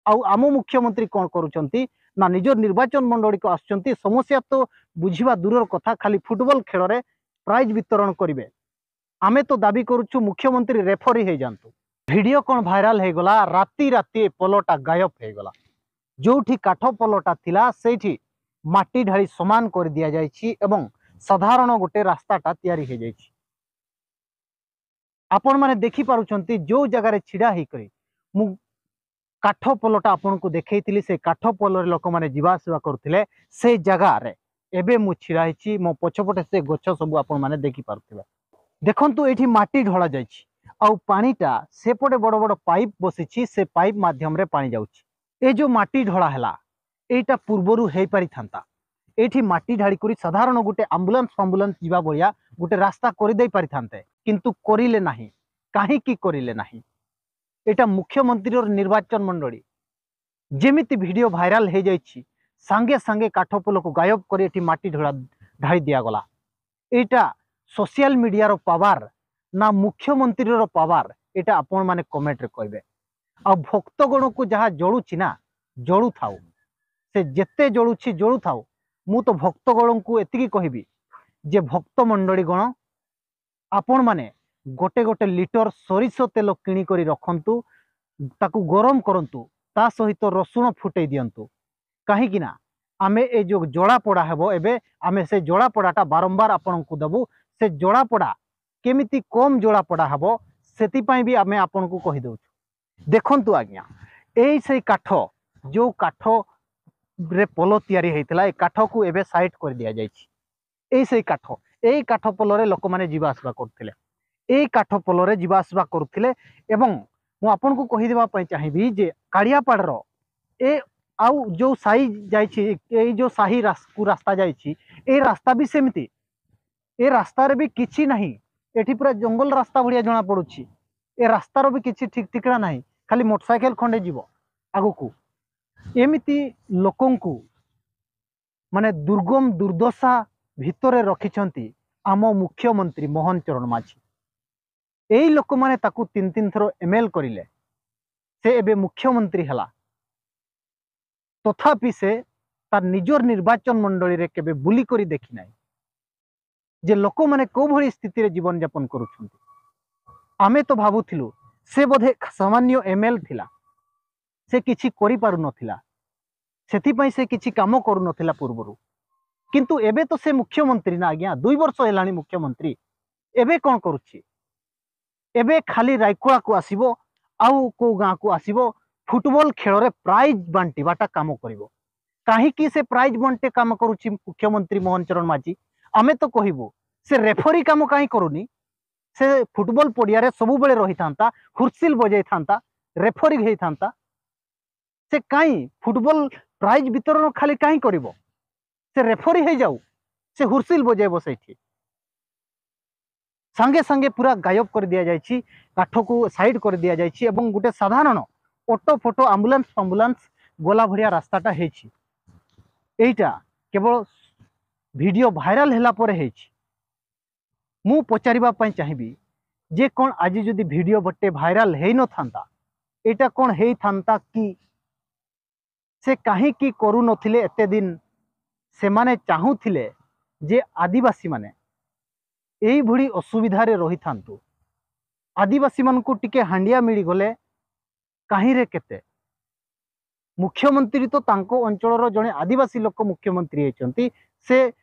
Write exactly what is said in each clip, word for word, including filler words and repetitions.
ଆଉ ଆମ ମୁଖ୍ୟମନ୍ତ୍ରୀ କ'ଣ କରୁଛନ୍ତି ନା, ନିଜ ନିର୍ବାଚନ ମଣ୍ଡଳୀକୁ ଆସୁଛନ୍ତି, ସମସ୍ୟା ତ ବୁଝିବା ଦୂରର କଥା, ଖାଲି ଫୁଟବଲ ଖେଳରେ ପ୍ରାଇଜ୍ ବିତରଣ କରିବେ। ଆମେ ତ ଦାବି କରୁଛୁ ମୁଖ୍ୟମନ୍ତ୍ରୀ ରେଫରୀ ହେଇଯାଆନ୍ତୁ। ଭିଡ଼ିଓ କ'ଣ ଭାଇରାଲ ହେଇଗଲା, ରାତି ରାତି ଏ ପୋଲଟା ଗାୟବ ହେଇଗଲା। ଯୋଉଠି କାଠ ପୋଲଟା ଥିଲା, ସେଇଠି ମାଟି ଢାଳି ସମାନ କରି ଦିଆଯାଇଛି ଏବଂ ସାଧାରଣ ଗୋଟେ ରାସ୍ତାଟା ତିଆରି ହେଇଯାଇଛି। ଆପଣମାନେ ଦେଖିପାରୁଛନ୍ତି, ଯୋଉ ଜାଗାରେ ଛିଡ଼ା ହେଇକରି ମୁଁ କାଠ ପୋଲଟା ଆପଣଙ୍କୁ ଦେଖେଇଥିଲି, ସେ କାଠ ପୋଲରେ ଲୋକମାନେ ଯିବା ଆସିବା କରୁଥିଲେ, ସେ ଜାଗାରେ ଏବେ ମୁଁ ଛିଡ଼ା ହେଇଛି। ମୋ ପଛପଟେ ସେ ଗଛ ସବୁ ଆପଣମାନେ ଦେଖିପାରୁଥିବେ। ଦେଖନ୍ତୁ, ଏଇଠି ମାଟି ଢଳା ଯାଇଛି, ଆଉ ପାଣିଟା ସେପଟେ ବଡ଼ ବଡ଼ ପାଇପ୍ ବସିଛି, ସେ ପାଇପ୍ ମାଧ୍ୟମରେ ପାଣି ଯାଉଛି। ଏ ଯୋଉ ମାଟି ଢଳା ହେଲା, ଏଇଟା ପୂର୍ବରୁ ହେଇପାରିଥାନ୍ତା। ଏଇଠି ମାଟି ଢାଳିକରି ସାଧାରଣ ଗୋଟେ ଆମ୍ବୁଲାନ୍ସ ଫାମ୍ବୁଲାନ୍ସ ଯିବା ଭଳିଆ ଗୋଟେ ରାସ୍ତା କରିଦେଇ ପାରିଥାନ୍ତେ, କିନ୍ତୁ କରିଲେ ନାହିଁ। କାହିଁକି କରିଲେ ନାହିଁ? ଏଇଟା ମୁଖ୍ୟମନ୍ତ୍ରୀର ନିର୍ବାଚନ ମଣ୍ଡଳୀ। ଯେମିତି ଭିଡ଼ିଓ ଭାଇରାଲ ହେଇଯାଇଛି, ସାଙ୍ଗେ ସାଙ୍ଗେ କାଠ ପୋଲକୁ ଗାୟବ କରି ଏଠି ମାଟି ଢଳା ଢାଳି ଦିଆଗଲା। ଏଇଟା ସୋସିଆଲ ମିଡ଼ିଆର ପାୱାର ନା ମୁଖ୍ୟମନ୍ତ୍ରୀର ପାୱାର, ଏଇଟା ଆପଣମାନେ କମେଣ୍ଟରେ କହିବେ। ଆଉ ଭକ୍ତଗଣକୁ ଯାହା ଜଳୁଛି ନା, ଜଳୁଥାଉ, ସେ ଯେତେ ଜଳୁଛି ଜଳୁଥାଉ। ମୁଁ ତ ଭକ୍ତଗଣଙ୍କୁ ଏତିକି କହିବି ଯେ ଭକ୍ତମଣ୍ଡଳୀଗଣ, ଆପଣମାନେ ଗୋଟେ ଗୋଟେ ଲିଟର ସୋରିଷ ତେଲ କିଣିକରି ରଖନ୍ତୁ, ତାକୁ ଗରମ କରନ୍ତୁ, ତା ସହିତ ରସୁଣ ଫୁଟେଇ ଦିଅନ୍ତୁ। କାହିଁକି ନା ଆମେ ଏ ଯୋଉ ଜଳାପୋଡ଼ା ହେବ, ଏବେ ଆମେ ସେ ଜଳାପୋଡ଼ାଟା ବାରମ୍ବାର ଆପଣଙ୍କୁ ଦେବୁ। ସେ ଜଳାପୋଡ଼ା କେମିତି କମ୍ ଜଳାପୋଡ଼ା ହେବ, ସେଥିପାଇଁ ବି ଆମେ ଆପଣଙ୍କୁ କହିଦେଉଛୁ। ଦେଖନ୍ତୁ ଆଜ୍ଞା, ଏଇ ସେଇ କାଠ, ଯୋଉ କାଠରେ ପୋଲ ତିଆରି ହେଇଥିଲା, ଏ କାଠକୁ ଏବେ ସାଇଡ୍ କରି ଦିଆଯାଇଛି। ଏଇ ସେଇ କାଠ, ଏଇ କାଠ ପୋଲରେ ଲୋକମାନେ ଯିବା ଆସିବା କରୁଥିଲେ, ଏଇ କାଠ ପୋଲରେ ଯିବା ଆସିବା କରୁଥିଲେ। ଏବଂ ମୁଁ ଆପଣଙ୍କୁ କହିଦେବା ପାଇଁ ଚାହିଁବି ଯେ କାଳିଆପାଡ଼ର ଏ ଆଉ ଯୋଉ ସାହି ଯାଇଛି, ଏଇ ଯୋଉ ସାହି ରାସ୍-, କୁ ରାସ୍ତା ଯାଇଛି, ଏ ରାସ୍ତା ବି ସେମିତି। ଏ ରାସ୍ତାରେ ବି କିଛି ନାହିଁ, ଏଠି ପୁରା ଜଙ୍ଗଲ ରାସ୍ତା ଭଳିଆ ଜଣା ପଡ଼ୁଛି। ଏ ରାସ୍ତାର ବି କିଛି ଠିକ୍ ଠିକଣା ନାହିଁ, ଖାଲି ମୋଟରସାଇକେଲ ଖଣ୍ଡେ ଯିବ ଆଗକୁ। ଏମିତି ଲୋକଙ୍କୁ, ମାନେ ଦୁର୍ଗମ ଦୁର୍ଦ୍ଦଶା ଭିତରେ ରଖିଛନ୍ତି ଆମ ମୁଖ୍ୟମନ୍ତ୍ରୀ ମୋହନ ଚରଣ ମାଝୀ। ଏଇ ଲୋକମାନେ ତାକୁ ତିନି ତିନି ଥର ଏମ୍ଏଲ୍ କରିଲେ, ସେ ଏବେ ମୁଖ୍ୟମନ୍ତ୍ରୀ ହେଲା। ତଥାପି ସେ ତାର ନିଜର ନିର୍ବାଚନ ମଣ୍ଡଳୀରେ କେବେ ବୁଲିକରି ଦେଖିନାହିଁ ଯେ ଲୋକମାନେ କୋଉ ଭଳି ସ୍ଥିତିରେ ଜୀବନଯାପନ କରୁଛନ୍ତି। ଆମେ ତ ଭାବୁଥିଲୁ ସେ ବୋଧେ ସାମାନ୍ୟ ଏମଏଲ ଥିଲା, ସେ କିଛି କରିପାରୁନଥିଲା, ସେଥିପାଇଁ ସେ କିଛି କାମ କରୁନଥିଲା ପୂର୍ବରୁ। କିନ୍ତୁ ଏବେ ତ ସେ ମୁଖ୍ୟମନ୍ତ୍ରୀ ନା ଆଜ୍ଞା, ଦୁଇ ବର୍ଷ ହେଲାଣି ମୁଖ୍ୟମନ୍ତ୍ରୀ। ଏବେ କ'ଣ କରୁଛି? ଏବେ ଖାଲି ରାଇକୋଳାକୁ ଆସିବ, ଆଉ କୋଉ ଗାଁକୁ ଆସିବ, ଫୁଟବଲ ଖେଳରେ ପ୍ରାଇଜ ବାଣ୍ଟିବାଟା କାମ କରିବ। କାହିଁକି ସେ ପ୍ରାଇଜ ବଣ୍ଟେ କାମ କରୁଛି ମୁଖ୍ୟମନ୍ତ୍ରୀ ମୋହନ ଚରଣ ମାଝୀ? ଆମେ ତ କହିବୁ, ସେ ରେଫରୀ କାମ କାହିଁ କରୁନି? ସେ ଫୁଟବଲ ପଡ଼ିଆରେ ସବୁବେଳେ ରହିଥାନ୍ତା, ହୁର୍ସିଲ ବଜେଇଥାନ୍ତା, ରେଫରୀ ହେଇଥାନ୍ତା। ସେ କାହିଁ ଫୁଟବଲ ପ୍ରାଇଜ ବିତରଣ ଖାଲି କାହିଁ କରିବ? ସେ ରେଫରୀ ହେଇଯାଉ, ସେ ହୁର୍ସିଲ ବଜେଇବ ସେଇଠି। ସାଙ୍ଗେ ସାଙ୍ଗେ ପୁରା ଗାୟବ କରି ଦିଆଯାଇଛି, କାଠକୁ ସାଇଡ କରି ଦିଆଯାଇଛି ଏବଂ ଗୋଟେ ସାଧାରଣ ଅଟୋ ଫଟୋ ଆମ୍ବୁଲାନ୍ସ ଫାମ୍ବୁଲାନ୍ସ ଗଲା ଭଳିଆ ରାସ୍ତାଟା ହେଇଛି। ଏଇଟା କେବଳ ଭିଡ଼ିଓ ଭାଇରାଲ ହେଲା ପରେ ହେଇଛି। ମୁଁ ପଚାରିବା ପାଇଁ ଚାହିଁବି ଯେ କ'ଣ ଆଜି ଯଦି ଭିଡ଼ିଓ ଗୋଟେ ଭାଇରାଲ ହେଇନଥାନ୍ତା, ଏଇଟା କ'ଣ ହେଇଥାନ୍ତା କି? ସେ କାହିଁକି କରୁନଥିଲେ ଏତେ ଦିନ? ସେମାନେ ଚାହୁଁଥିଲେ ଯେ ଆଦିବାସୀମାନେ ଏଇଭଳି ଅସୁବିଧାରେ ରହିଥାନ୍ତୁ। ଆଦିବାସୀମାନଙ୍କୁ ଟିକେ ହାଣ୍ଡିଆ ମିଳିଗଲେ କାହିଁରେ କେତେ? ମୁଖ୍ୟମନ୍ତ୍ରୀ ତ ତାଙ୍କ ଅଞ୍ଚଳର ଜଣେ ଆଦିବାସୀ ଲୋକ ମୁଖ୍ୟମନ୍ତ୍ରୀ ହେଇଛନ୍ତି, ସେ,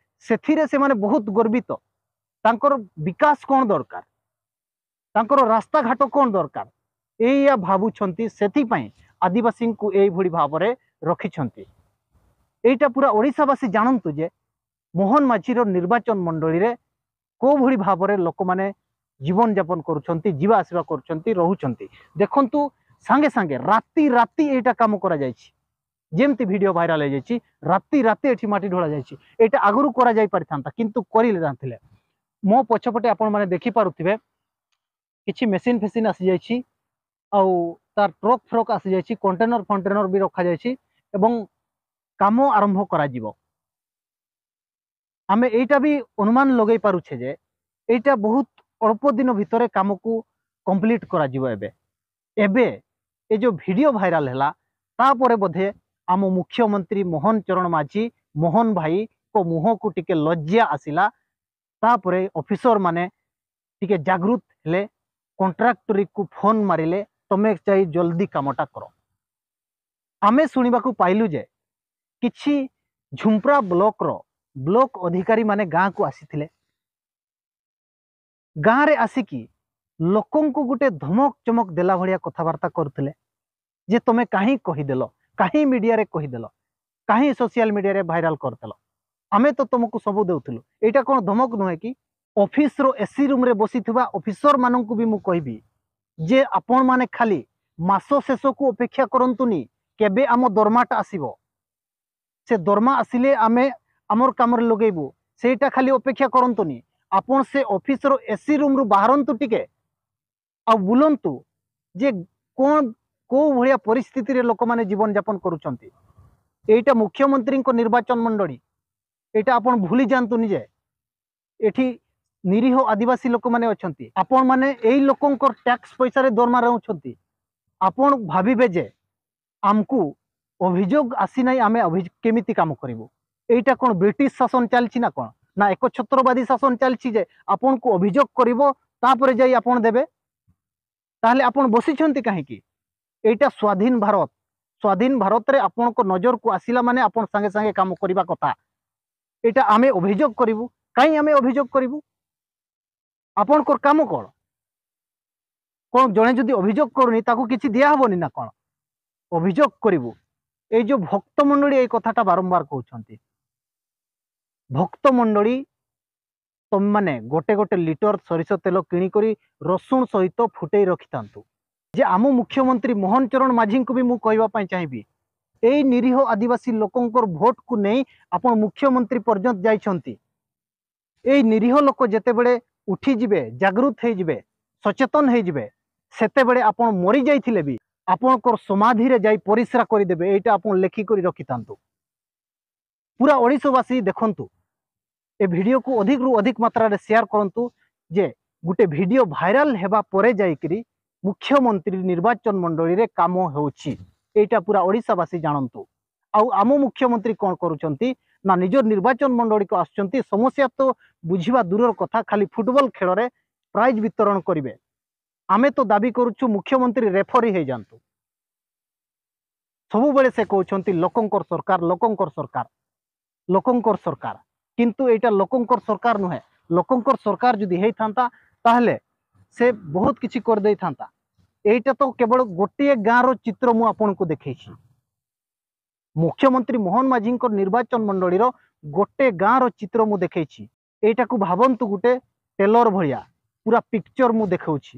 ସେଥିରେ ସେମାନେ ବହୁତ ଗର୍ବିତ। ତାଙ୍କର ବିକାଶ କ'ଣ ଦରକାର, ତାଙ୍କର ରାସ୍ତାଘାଟ କ'ଣ ଦରକାର, ଏଇଆ ଭାବୁଛନ୍ତି, ସେଥିପାଇଁ ଆଦିବାସୀଙ୍କୁ ଏଇଭଳି ଭାବରେ ରଖିଛନ୍ତି। ଏଇଟା ପୁରା ଓଡ଼ିଶାବାସୀ ଜାଣନ୍ତୁ ଯେ ମୋହନ ମାଝୀର ନିର୍ବାଚନ ମଣ୍ଡଳୀରେ କୋଉ ଭଳି ଭାବରେ ଲୋକମାନେ ଜୀବନଯାପନ କରୁଛନ୍ତି, ଯିବା ଆସିବା କରୁଛନ୍ତି, ରହୁଛନ୍ତି। ଦେଖନ୍ତୁ, ସାଙ୍ଗେ ସାଙ୍ଗେ ରାତି ରାତି ଏଇଟା କାମ କରାଯାଇଛି। ଯେମିତି ଭିଡ଼ିଓ ଭାଇରାଲ ହେଇଯାଇଛି, ରାତି ରାତି ଏଠି ମାଟି ଢଳା ଯାଇଛି। ଏଇଟା ଆଗରୁ କରାଯାଇ ପାରିଥାନ୍ତା, କିନ୍ତୁ କରିଲେ ନଥିଲେ। ମୋ ପଛପଟେ ଆପଣମାନେ ଦେଖିପାରୁଥିବେ, କିଛି ମେସିନ୍ ଫେସିନ୍ ଆସିଯାଇଛି, ଆଉ ତାର ଟ୍ରକ୍ ଫ୍ରକ୍ ଆସିଯାଇଛି, କଣ୍ଟେନର ଫଣ୍ଟେନର ବି ରଖାଯାଇଛି ଏବଂ କାମ ଆରମ୍ଭ କରାଯିବ। ଆମେ ଏଇଟା ବି ଅନୁମାନ ଲଗେଇ ପାରୁଛେ ଯେ ଏଇଟା ବହୁତ ଅଳ୍ପ ଦିନ ଭିତରେ କାମକୁ କମ୍ପ୍ଲିଟ୍ କରାଯିବ। ଏବେ, ଏବେ ଏ ଯେଉଁ ଭିଡ଼ିଓ ଭାଇରାଲ ହେଲା, ତାପରେ ବୋଧେ ଆମ ମୁଖ୍ୟମନ୍ତ୍ରୀ ମୋହନ ଚରଣ ମାଝୀ, ମୋହନ ଭାଇଙ୍କ ମୁହଁକୁ ଟିକେ ଲଜ୍ଜା ଆସିଲା। ତାପରେ ଅଫିସର ମାନେ ଟିକେ ଜାଗୃତ ହେଲେ, କଣ୍ଟ୍ରାକ୍ଟରକୁ ଫୋନ ମାରିଲେ, "ତମେ ଯାଇ ଜଲ୍ଦି କାମଟା କର।" ଆମେ ଶୁଣିବାକୁ ପାଇଲୁ ଯେ କିଛି ଝୁମ୍ପ୍ରା ବ୍ଲକର ବ୍ଲକ ଅଧିକାରୀମାନେ ଗାଁକୁ ଆସିଥିଲେ। ଗାଁରେ ଆସିକି ଲୋକଙ୍କୁ ଗୋଟେ ଧମକ ଚମକ ଦେଲା ଭଳିଆ କଥାବାର୍ତ୍ତା କରୁଥିଲେ ଯେ, "ତମେ କାହିଁ କହିଦେଲ, କାହିଁ ମିଡ଼ିଆରେ କହିଦେଲ, କାହିଁ ସୋସିଆଲ ମିଡ଼ିଆରେ ଭାଇରାଲ କରିଦେଲ? ଆମେ ତ ତମକୁ ସବୁ ଦେଉଥିଲୁ।" ଏଇଟା କ'ଣ ଧମକ ନୁହେଁ କି? ଅଫିସର ଏସି ରୁମ୍ରେ ବସିଥିବା ଅଫିସରମାନଙ୍କୁ ବି ମୁଁ କହିବି ଯେ ଆପଣମାନେ ଖାଲି ମାସ ଶେଷକୁ ଅପେକ୍ଷା କରନ୍ତୁନି, କେବେ ଆମ ଦରମାଟା ଆସିବ, ସେ ଦରମା ଆସିଲେ ଆମେ ଆମର କାମରେ ଲଗେଇବୁ, ସେଇଟା ଖାଲି ଅପେକ୍ଷା କରନ୍ତୁନି। ଆପଣ ସେ ଅଫିସର ଏସି ରୁମ୍ରୁ ବାହାରନ୍ତୁ ଟିକେ, ଆଉ ବୁଲନ୍ତୁ ଯେ କ'ଣ, କୋଉ ଭଳିଆ ପରିସ୍ଥିତିରେ ଲୋକମାନେ ଜୀବନଯାପନ କରୁଛନ୍ତି। ଏଇଟା ମୁଖ୍ୟମନ୍ତ୍ରୀଙ୍କ ନିର୍ବାଚନ ମଣ୍ଡଳୀ, ଏଇଟା ଆପଣ ଭୁଲି ଯାଆନ୍ତୁନି ଯେ ଏଠି ନିରୀହ ଆଦିବାସୀ ଲୋକମାନେ ଅଛନ୍ତି। ଆପଣମାନେ ଏଇ ଲୋକଙ୍କର ଟ୍ୟାକ୍ସ ପଇସାରେ ଦରମା ରହୁଛନ୍ତି। ଆପଣ ଭାବିବେ ଯେ ଆମକୁ ଅଭିଯୋଗ ଆସିନାହିଁ, ଆମେ ଅଭି-, କେମିତି କାମ କରିବୁ? ଏଇଟା କ'ଣ ବ୍ରିଟିଶ ଶାସନ ଚାଲିଛି ନା କ'ଣ? ନା ଏକଛତ୍ରବାଦୀ ଶାସନ ଚାଲିଛି ଯେ ଆପଣଙ୍କୁ ଅଭିଯୋଗ କରିବ, ତାପରେ ଯାଇ ଆପଣ ଦେବେ? ତାହେଲେ ଆପଣ ବସିଛନ୍ତି କାହିଁକି? ଏଇଟା ସ୍ୱାଧୀନ ଭାରତ। ସ୍ୱାଧୀନ ଭାରତରେ ଆପଣଙ୍କ ନଜରକୁ ଆସିଲା ମାନେ ଆପଣ ସାଙ୍ଗେ ସାଙ୍ଗେ କାମ କରିବା କଥା। ଏଇଟା ଆମେ ଅଭିଯୋଗ କରିବୁ। କାହିଁ ଆମେ ଅଭିଯୋଗ କରିବୁ? ଆପଣଙ୍କର କାମ କ'ଣ? କ'ଣ ଜଣେ ଯଦି ଅଭିଯୋଗ କରୁନି, ତାକୁ କିଛି ଦିଆହବନି ନା କ'ଣ? ଅଭିଯୋଗ କରିବୁ। ଏଇ ଯୋଉ ଭକ୍ତମଣ୍ଡଳୀ ଏଇ କଥାଟା ବାରମ୍ବାର କହୁଛନ୍ତି, ଭକ୍ତମଣ୍ଡଳୀ, ତମମାନେ ଗୋଟେ ଗୋଟେ ଲିଟର ସୋରିଷ ତେଲ କିଣିକରି ରସୁଣ ସହିତ ଫୁଟେଇ ରଖିଥାନ୍ତୁ। ଯେ ଆମ ମୁଖ୍ୟମନ୍ତ୍ରୀ ମୋହନ ଚରଣ ମାଝୀଙ୍କୁ ବି ମୁଁ କହିବା ପାଇଁ ଚାହିଁବି, ଏଇ ନିରୀହ ଆଦିବାସୀ ଲୋକଙ୍କର ଭୋଟକୁ ନେଇ ଆପଣ ମୁଖ୍ୟମନ୍ତ୍ରୀ ପର୍ଯ୍ୟନ୍ତ ଯାଇଛନ୍ତି। ଏଇ ନିରୀହ ଲୋକ ଯେତେବେଳେ ଉଠିଯିବେ, ଜାଗୃତ ହେଇଯିବେ, ସଚେତନ ହେଇଯିବେ, ସେତେବେଳେ ଆପଣ ମରି ଯାଇଥିଲେ ବି ଆପଣଙ୍କର ସମାଧିରେ ଯାଇ ପରିସ୍ରା କରିଦେବେ। ଏଇଟା ଆପଣ ଲେଖିକରି ରଖିଥାନ୍ତୁ। ପୁରା ଓଡ଼ିଶାବାସୀ ଦେଖନ୍ତୁ, ଏ ଭିଡ଼ିଓକୁ ଅଧିକରୁ ଅଧିକ ମାତ୍ରାରେ ସେୟାର କରନ୍ତୁ, ଯେ ଗୋଟେ ଭିଡ଼ିଓ ଭାଇରାଲ ହେବା ପରେ ଯାଇକରି ମୁଖ୍ୟମନ୍ତ୍ରୀ ନିର୍ବାଚନ ମଣ୍ଡଳୀରେ କାମ ହେଉଛି, ଏଇଟା ପୁରା ଓଡ଼ିଶାବାସୀ ଜାଣନ୍ତୁ। ଆଉ ଆମ ମୁଖ୍ୟମନ୍ତ୍ରୀ କ'ଣ କରୁଛନ୍ତି ନା, ନିଜ ନିର୍ବାଚନ ମଣ୍ଡଳୀକୁ ଆସୁଛନ୍ତି, ସମସ୍ୟା ତ ବୁଝିବା ଦୂରର କଥା, ଖାଲି ଫୁଟବଲ ଖେଳରେ ପ୍ରାଇଜ୍ ବିତରଣ କରିବେ। ଆମେ ତ ଦାବି କରୁଛୁ ମୁଖ୍ୟମନ୍ତ୍ରୀ ରେଫରୀ ହେଇଯାଆନ୍ତୁ। ସବୁବେଳେ ସେ କହୁଛନ୍ତି, "ଲୋକଙ୍କର ସରକାର, ଲୋକଙ୍କର ସରକାର, ଲୋକଙ୍କର ସରକାର।" କିନ୍ତୁ ଏଇଟା ଲୋକଙ୍କର ସରକାର ନୁହେଁ। ଲୋକଙ୍କର ସରକାର ଯଦି ହେଇଥାନ୍ତା, ତାହେଲେ ସେ ବହୁତ କିଛି କରିଦେଇଥାନ୍ତା। ଏଇଟା ତ କେବଳ ଗୋଟିଏ ଗାଁର ଚିତ୍ର ମୁଁ ଆପଣଙ୍କୁ ଦେଖେଇଛି। ମୁଖ୍ୟମନ୍ତ୍ରୀ ମୋହନ ମାଝୀଙ୍କ ନିର୍ବାଚନ ମଣ୍ଡଳୀର ଗୋଟେ ଗାଁର ଚିତ୍ର ମୁଁ ଦେଖେଇଛି। ଏଇଟାକୁ ଭାବନ୍ତୁ, ଗୋଟେ ଟ୍ରେଲର ଭଳିଆ ପୁରା ପିକ୍ଚର ମୁଁ ଦେଖଉଛି।